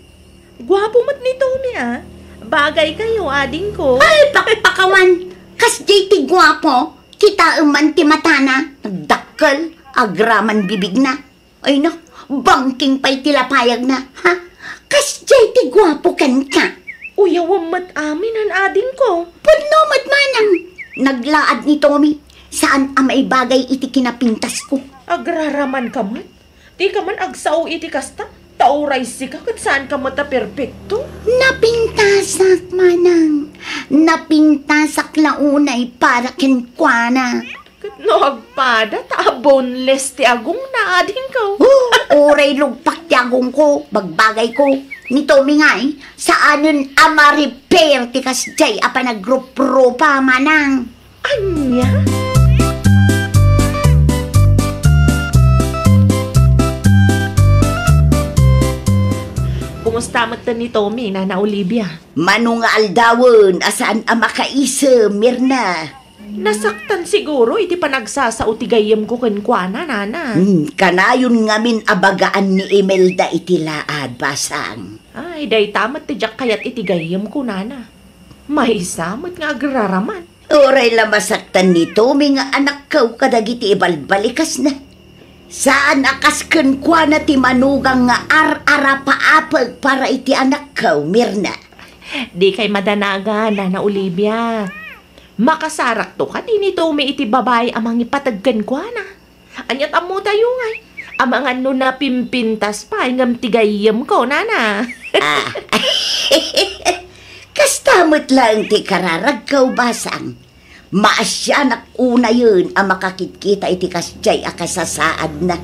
Guapo met ni Tommy, ah. Bagay kayo, adingko. Ay, pakpakawan! Kasdiay ti guapo, kitaem man ti matana. Nagdakkel, agraman bibigna. Ay na, bangking pay ti lapayagna, ha? Kasdiay ti guapo kenka. Uyawem met amin, han adingko. Pudno met manang. Naglaad ni Tommy, saan a maibagay iti kinapintasko. Agraraman ka met? Dika man agsao iti kasta? Ta uray sika ket saan ka met a perpekto. Napintasak, manang. Napintasak la unay para kenkuana. Ket no agpada, ta boneless ti agongna, adingko. Oh, uray lugpak ti agongko, bagbagayko. Ni Tommy ngay, saanen a ma-repair ti kasdiay a panagruprupa, manang. Ania? Kumusta met ni Tommy, Nana Olivia? Mano nga aldawen a saan a makaisem, Mirna? Nasaktan siguro iti panagsasao ti gayyemko kenkuana, nana. Hmm, kanayon ngamin a bagaan ni Imelda iti laad, basang. Ay, dayta met ti diak kayat iti gayyemko, nana. Maysa met nga agraraman. Uray la masaktan ni Tommy nga anakko kadagiti ibalbalikasna. Saan a kas kenkuana ti manugang nga ar-arapaapeg para iti anakko, Mirna. Dikay madanagan, Nana Olivia. Makasarakto kadi ni Tommy iti babai a mangipateg kenkuana. Aniat ammotayo ngay? Amangan no napimpintas pay ngem ti gayyemko, nana. Ah. Kasta met laeng ti kararagko, basang. Maasianak unayen a makakitkita iti kasdiay a kasasaadna.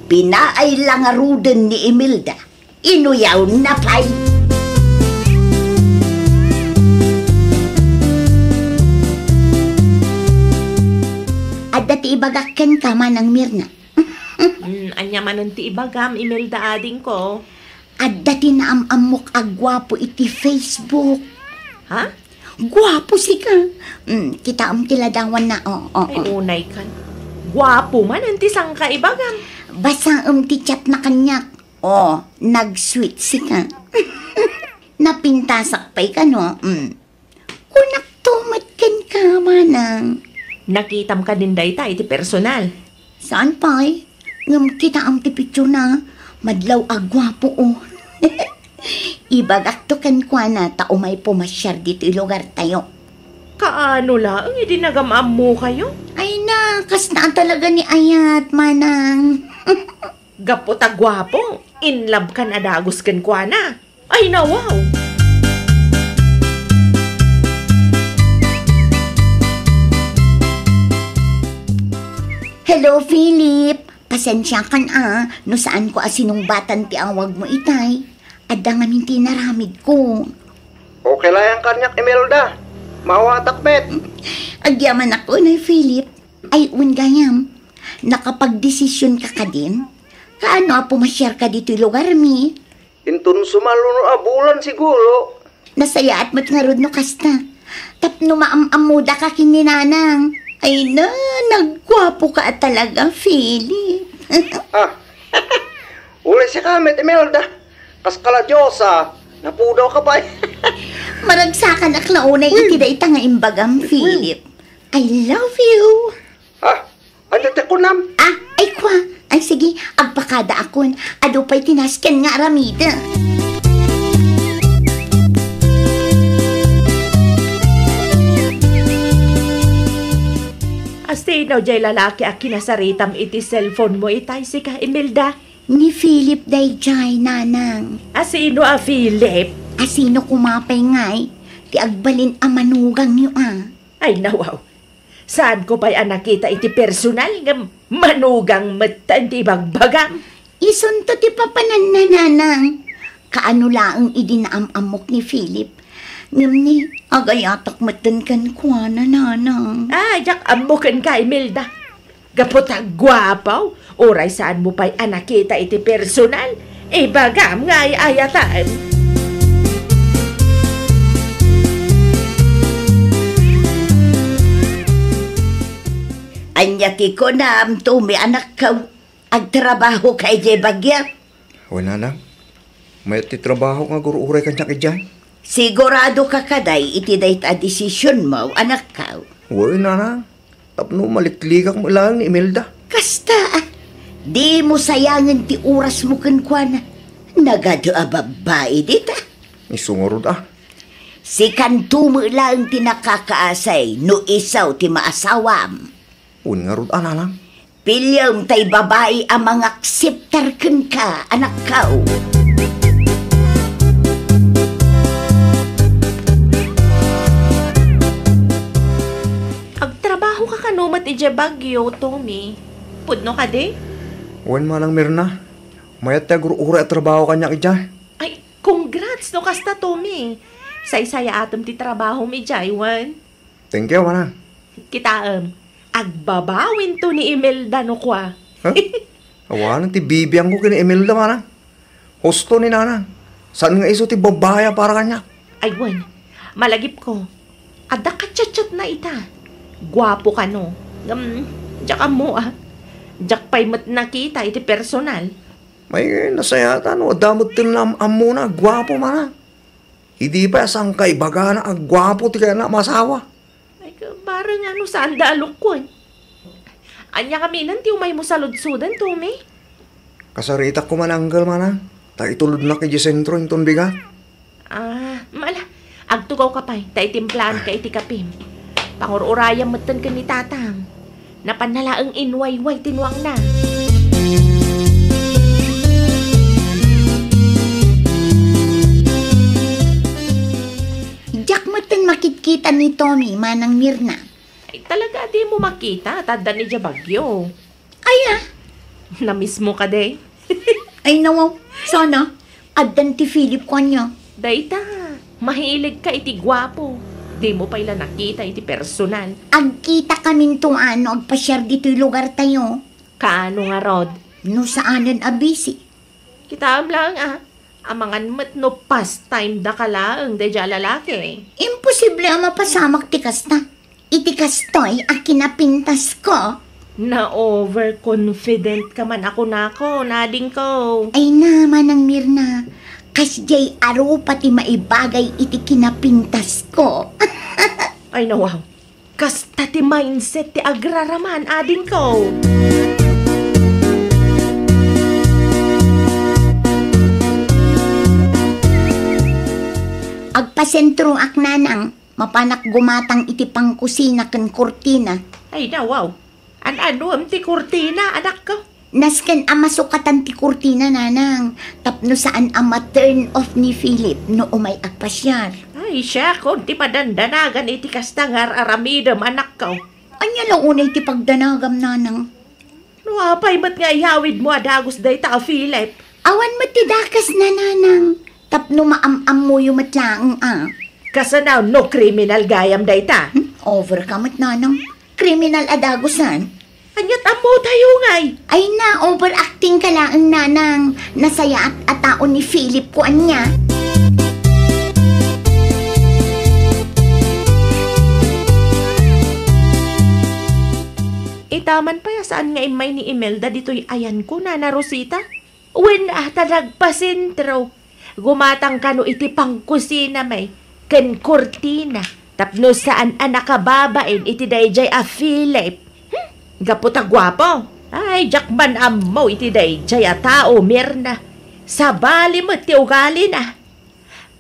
Pinaay la ngaruden ni Imelda. Inuyawna pay. Adda ti ibagak kenka, Manang Mirna. Mm, ania manen ti ibagam, Imelda, adingko? Adda ti naam-ammok a guapo iti Facebook. Ha? Guapo sika. Mm, kitaem ti ladawanna. O, o, Ay, o. Unay kan. Guapo manen ti sangka ibagam. Basaem ti chatna kaniak. O, nag-sweet sika. Napintasak pay kano. Mm. Kunakto met kenka, Manang. Nakitam kadin dayta iti personal? Saan pay? Ngem kitaem ti picturena, madlaw a guapo, o. Ibagakto kenkuana ta umay pumasiar ditoy lugartayo. Kaano laeng idi nagam-ammokayo? Ay na, kasta talaga ni ayat, Manang. Gapu ta guapo, in love kan a dagus kenkuana. Ay, nawaw! Hello, Philip. Pasensiakan a, no saanko a sinungbatan ti awagmo itay. Adda ngamin ti inaramidko. Okay la yan kaniak, Imelda. Maawatak met. Agyamanak unay, Philip. Ay, wen gayam. Nakapagdesisionka kadin? Kaano a pumasiarka ditoy lugarmi? Inton sumalunod a bulan siguro. Nasayaat met ngarud no kasta. Tapno maam-ammodaka ken ni Nanang. Ay na, nagguapoka a talaga, Philip. Ah. Uray sika met, Imelda. Kas kala Diosa, napudawka pay. Maragsakanak la unay iti dayta nga imbagam, Philip. I love you. Ah, ania ti kunam? Ah, ay kua. Ay sige, agpakadaakon. Adu pay ti nasken nga aramidek. Asino jay lalaki a kinasaritam iti cellphone mo itay, sika, Imelda? Ni Philip dayjay, Nanang. Asino a Philip? Asino koma pay ngay ti agbalin a manugangyo a? Ay, nawaw. Saanko pay a nakita iti personal ngem manugang metten ti ibagbagam. Isunto ti papananna, Nanang. Kaano laeng idi naam-ammok ni Philip. Ngem ni, agayatak metten kenkuana, Nanang. Ah, diak ammo kenka, Imelda. Gapu ta guapo, uray saanmo pay a nakita iti personal, ibagam nga ay-ayatem. Ania ti kunam, Tommy, anakko? Agtrabahoka idiay Baguio? Wen, Nanang. Mayat ti trabaho nga agur-uray kaniak idiay. Siguradoka kadi iti dayta a desisionmo, anakko? Wen, Nanang. Tapno maliklikak met laeng ni Imelda. Kasta, ah. Dimo sayangen ti orasmo kenkuana. Nagadu a babbai dita. Isu ngarud, ah. Sikanto met laeng ti nakakaasay no isu ti maasawam. Wen ngarud a, Nanang. Piliem tay babai a mangakseptar kenka, anakko. Agtrabahoka kano met idiay Baguio, Tommy? Pudno kadi? Wen, Manang Mirna. Mayat ti agur-uray a trabaho kaniak idiay. Ay, congrats no kasta, Tommy. Saysayaatem ti trabahom idiay, wen? Thank you, Manang. Kitaem, agbabawinto ni Imelda no kua. Ha? Awanen ti bibiangko ken ni Imelda, Manang. Husto ni Nanang. Saan nga isu ti babbai a para kaniak. Ay, wen. Malagipko. Adda kachatchatna ita. Guapo kano. Ngem, diak ammo, ah. Diak pay met nakita iti personal. Ay, nasayaat no adda met ti naam-ammona, guapo, Manang. Idi pay a sangkaibagana a guapo ti kayatna a maasawa. Ay, ka-, bareng no saanda a lukon. Ania ngamin ti umaymo saludsoden, Tommy? Kasaritak koma ni Uncle, Manang. Ta itulodnak idiay sentro inton bigat. Ah, mala. Agtugawka pay, ta itimplaanka iti kapim. Pangur-urayam metten ken ni Tatang. Napanna laeng inwayway ti nuangna. Diak metten makitkita ni Tommy, Manang Mirna. Talaga, dimo makita, ta addan idiay Baguio. Aya? Namismo ka, day? Ay, nawaw. Sana. Addan ti Philip ko ania. Dayta, mahilig ka iti guapo. Dimo pay la nakita iti personal. Agkita kaminto no agpasiar ditoy lugartayo. Kaano ngarud? No saanen a busy. Kitaem laeng a, amangan met no pastime da ka laeng daydiay a lalaki. Imposible a mapasamak ti kasta. Iti kastoy a kinapintasko. Na-overconfident ka man a kunakon, adingko. Ay na, Manang Mirna, kasdiay a rupa ti maibagay iti kinapintasko. Ay, nawaw. Kasta ti mindset ti agraraman, adingko. Agpasentroak, nanang, mapanak gumatang iti pangkusina ken kurtina. Ay, nawaw. An-anuem ti kurtina, anakko? Nasken a masukatan ti kurtina, nanang, tapno saan a ma-turn off ni Philip no umay agpasiar. Ay, siakon ti padandanagan iti kasta nga ar-aramidem, anakko. Ania la unay ti pagdanagam, nanang? No apay met nga iyawidmo a dagus dayta a Philip? Awan met ti dakesna, nanang, tapno maam-ammoyo met laeng a. Kasano no kriminal gayam dayta? Hmm? Over ka met, nanang. Kriminal a dagusan. Ania't ammotayo ngay? Ay na, overacting ka laeng, nanang. Nasayaat a tao ni Philip ko ania. Ita man pay a saan nga immay ni Imelda ditoy ayanko, Nana Rosita? Wen a, ta nagpasentro. Gumatang kano iti pangkusina met ken kurtina tapno saan a nakababain iti daydiay a Philip. Hmm? Gapu ta guapo. Ay, diak man ammo iti daydiay a tao, Mirna. Sabali met ti ugalina.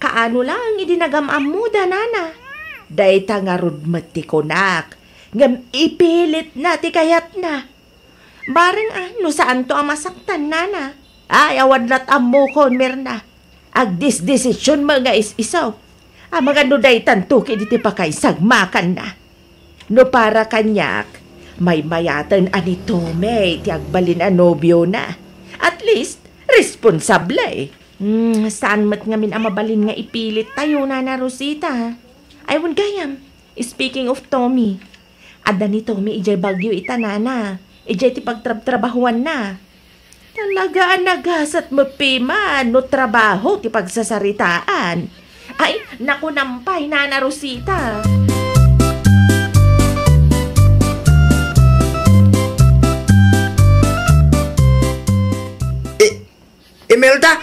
Kaano laeng idi nagam-ammoda, nana? Dayta ngarud met ti kunak, ngem ipilitna ti kayatna. Bareng a, no saanto a masaktan, nana. Ay, awan lat ammokon, Mirna. Agdisdesision met nga is-iso. Amangan no daytanto ket iti pakaisagmakanna. No para kaniak, maymayaten a ni Tommy ti agbalin a nobiona. At least, responsable. Hmm, saan met ngamin a mabalin nga ipilit tayo, Nana Rosita? Ay, wen gayam. Speaking of Tommy, adda ni Tommy idiay Baguio ita, nana. Idiay ti pagtrabtrabahuanna. Talaga a nagasat met pay man no trabaho ti pagsasaritaan. Ay, nakunam pay, Nana Rosita. I-, Imelda?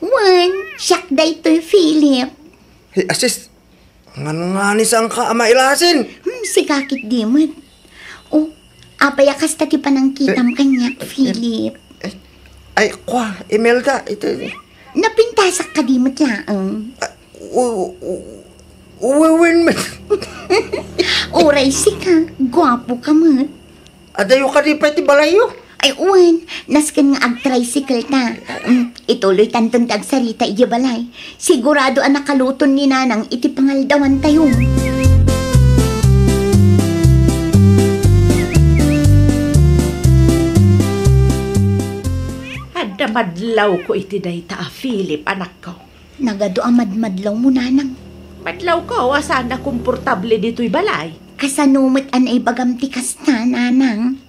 Wen, siak daytoy, Philip. Hey, asis, Ngan-, nganisanka a mailasin? Hmm, sika ketdi met. O, apay a kasta ti panangkitam kaniak, Philip? Eh, ay, kua, Imelda, iti... Napintasak kadi met laeng? Ah, u-, u-, u-, wen met. Uray sika, guapo ka met. Adayo kadi pay ti balayyo? Ay, wen, nasken nga ag-tricycle ta. Mm, ituloy tanton ti agsarita idiay balay. Sigurado a nakaluton ni Nanang iti pangaldawantayo. Adda madlawko iti dayta a Philip, anakko. Nagadu a madmadlawmo, Nanang. Madlawko a saan a komportable ditoy balay. Kasano met a naibagam ti kasta, Nanang?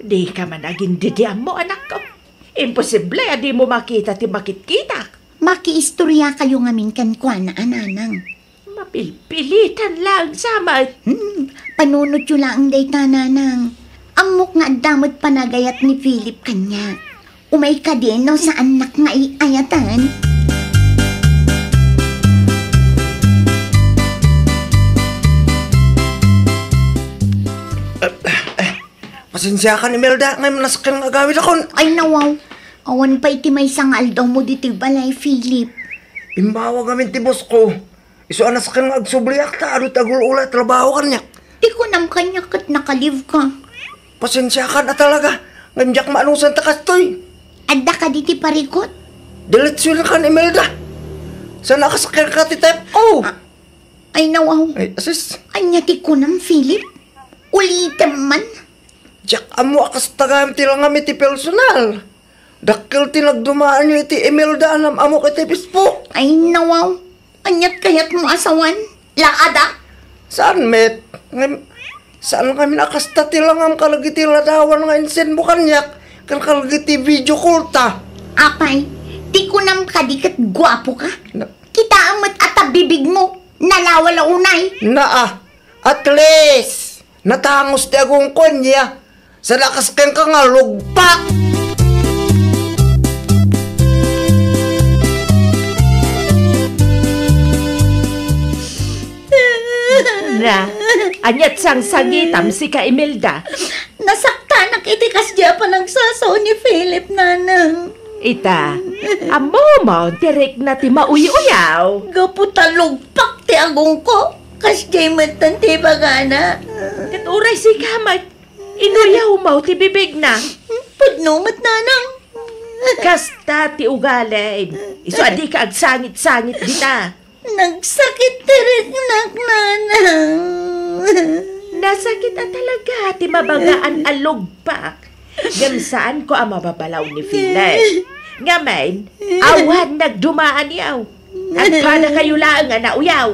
Dika man agin-didiammo, anakko. Imposible a dimo makita ti makitkitak. Makiistoriakayo ngamin kenkuana a Nanang. Mapilpilitan laeng sa met. Hmm, panunotyo laeng dayta, Nanang. Ammok nga adda met panagayat ni Philip kaniak. Umay kadi no saannak nga iayatan. Pasensiakan, Imelda, ngem nasken nga agawidakon. Ay, nawaw. Awan pay ti maysa nga aldawmo ditoy balay, Philip. Imbawag amin ti boss ko. Isu a nasken nga agsubliak ta adu ti agul-ola a trabaho kaniak. Ti kunam kaniak ket naka-leave ka. Pasensiakan a talaga, ngem diak maanusan ta kastoy. Adda kadi ti parikut? Diretso kan Imelda. Saan a kasakyan ka ti type O? Ah, ay, nawaw. Ay, asis. Ania ti kunam, Philip? Ulitem man. Diak ammo a kasta gayam ti langam iti personal. Dakkel ti nagdumaanyo iti Imelda a nam-amok iti Facebook. Ay, nawaw. Aniat kayatmo a sawen? Laada? Saan met? Ngem, saan ngamin a kasta ti langam kadagiti ladawan nga insend mo kaniak, ken kadagiti video call ta. Apay, ti kunam kadi ket guapo ka? Na- Kitaem met a ta bibigmo, nalawa la unay. Naa, at least, natangos ti agongko ania. Saan a kas kenka nga lugpak. Na, aniat sangsangitam, sika, Imelda? Nasaktanak iti kasdi a panagsasao ni Philip, nanang. Ita, ammom ti rikna ti mauy-uyaw. Gapu ta lugpak ti agongko, kasdiay metten ti ibagana. Ket uray sika met, inuyawmo ti bibigna. Pudno met, nanang. Kasta ti ugalim. Isu a dika agsangit-sangit dita. Nagsakit ti riknak, nanang. Nasakit a talaga ti mabagaan a lugpak. Ngem saanko a mababalaw ni Philip. Ngamin, awan nagdumaanyo. Agpadakayo laeng a nauyaw.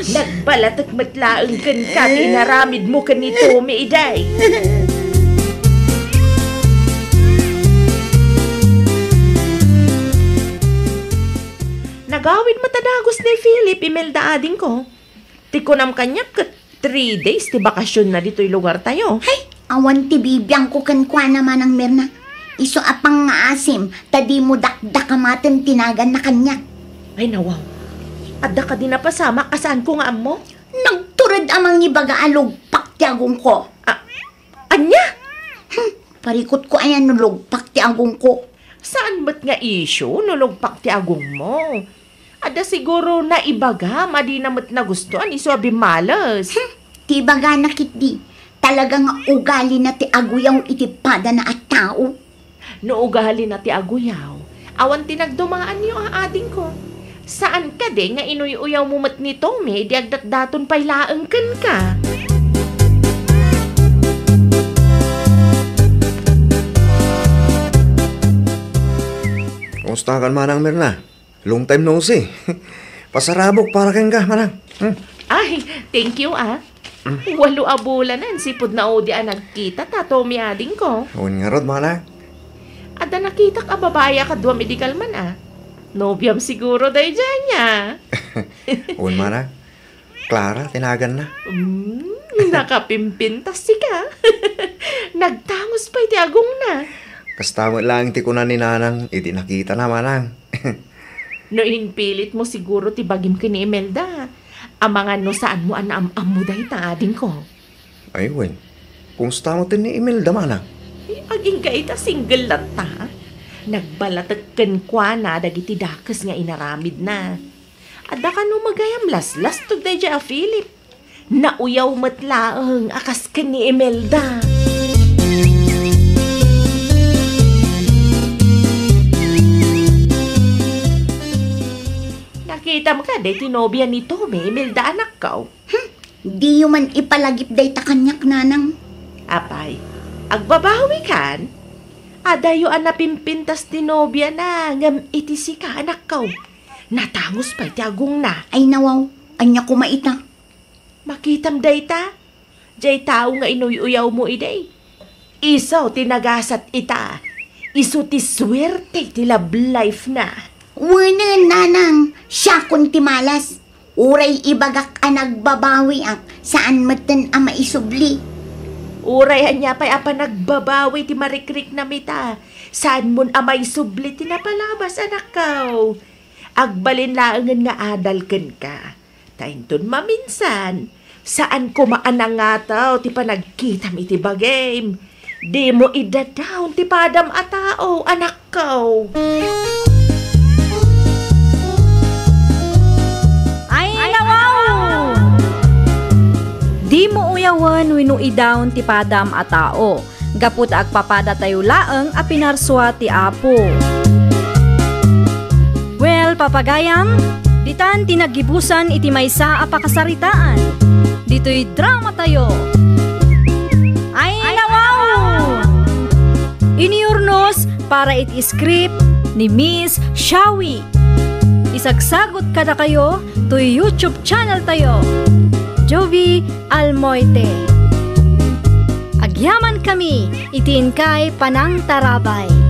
Nagbalatek met laeng kenka ti inaramidmo ken ni Tommy idi. Nagawid met a dagus ni Philip, Imelda, adingko. Ti kunam kaniak ket three days ti bakasionna ditoy lugartayo. Hay, awan ti bibiangko kenkuana, Manang Mirna. Isu a pangngaasim ta dimo dakdakamaten ti naganna kaniak. Ay, nawaw. Adda kadi napasamak a saanko nga ammo? Nagtured a mangibaga a lugpak ti agongko. A-, ania? Hmm, parikutko aya no lugpak ti agongko. Saan met nga issue no lugpak ti agongmo? Adda siguro naibagam a dina met nagustuan isu a bimmales. Hmm, ti ibagana ketdi, talaga nga ugalina ti aguyaw iti padana a tao. No ugalina ti aguyaw, awan ti nagdumaanyo a adingko. Saan kadi nga inuy-uyawmo met ni Tommy idi agdatdaton pay laeng kenka? Kumusta ka, Manang Mirna? Long time no see. Pasarabok para kenka, manang. Hmm. Ay, thank you, ah. Hmm. Walo a bulanen, sipud naudi a nagkita ta, Tommy, adingko. Wen ngarud, manang. Adda nakitak a babai a kaduam idi kalman, ah. Nobiam siguro daydiay ania. Wen, manang. Clara ti naganna. Mm, nakapimpintas sika. Nagtangos pay ti agongna. Kasta met laeng ti kuna ni Nanang iti nakitana, manang. No impilitmo siguro ti bagim ken ni Imelda, amangan no saanmo a naam-ammo dayta, adingko. Ay, wen. Kumusta met ni Imelda, manang? Ay, agingga ita single latta. Nagbalatek kenkuana dagiti dakes nga inaramidna. Adda kano met gayam laslastog daydiay a Philip. Nauyaw met laeng a kas ken ni Imelda. Nakitam kadi ti nobia ni Tommy, Imelda, anakko? Hmm, diyo man ipalagip dayta kaniak, Nanang. Apay, agbabawi kan? Adayo a napimpintas ti nobiana, ngem iti sika, anakko. Natangos pay ti agongna. Ay, nawaw, ania koma ita? Makitam dayta? Diay tao nga inuy-uyawmo idi. Isu ti nagasat ita. Isu ti suerte ti love life na. Wenen, Nanang, siakon ti malas. Uray ibagak a nagbabawiak, saan metten a maisubli. Uray ania pay a panagbabawi ti marikriknam ita, saanmon a maisubli ti napalabas, anakko. Agbalin laengen nga adal kenka. Ta inton maminsan, saan koma a nangataw ti panagkitam iti bagim. Dimo idadaon ti padam a tao, anakko. Ay, nawaw! Dimo uyawen wenno idaon ti padam a tao. Gapu ta agpapadatayo laeng a pinarsua ti Apo. Well, papagayam, ditan ti naggibusan iti maysa a pakasaritaan. Ditoy dramatayo. para iti script ni Miss Shawi. Isagsagut kadakayo toy YouTube channel tayo, Jovie Almoite. Agyaman kami iti inkay panangtarabay.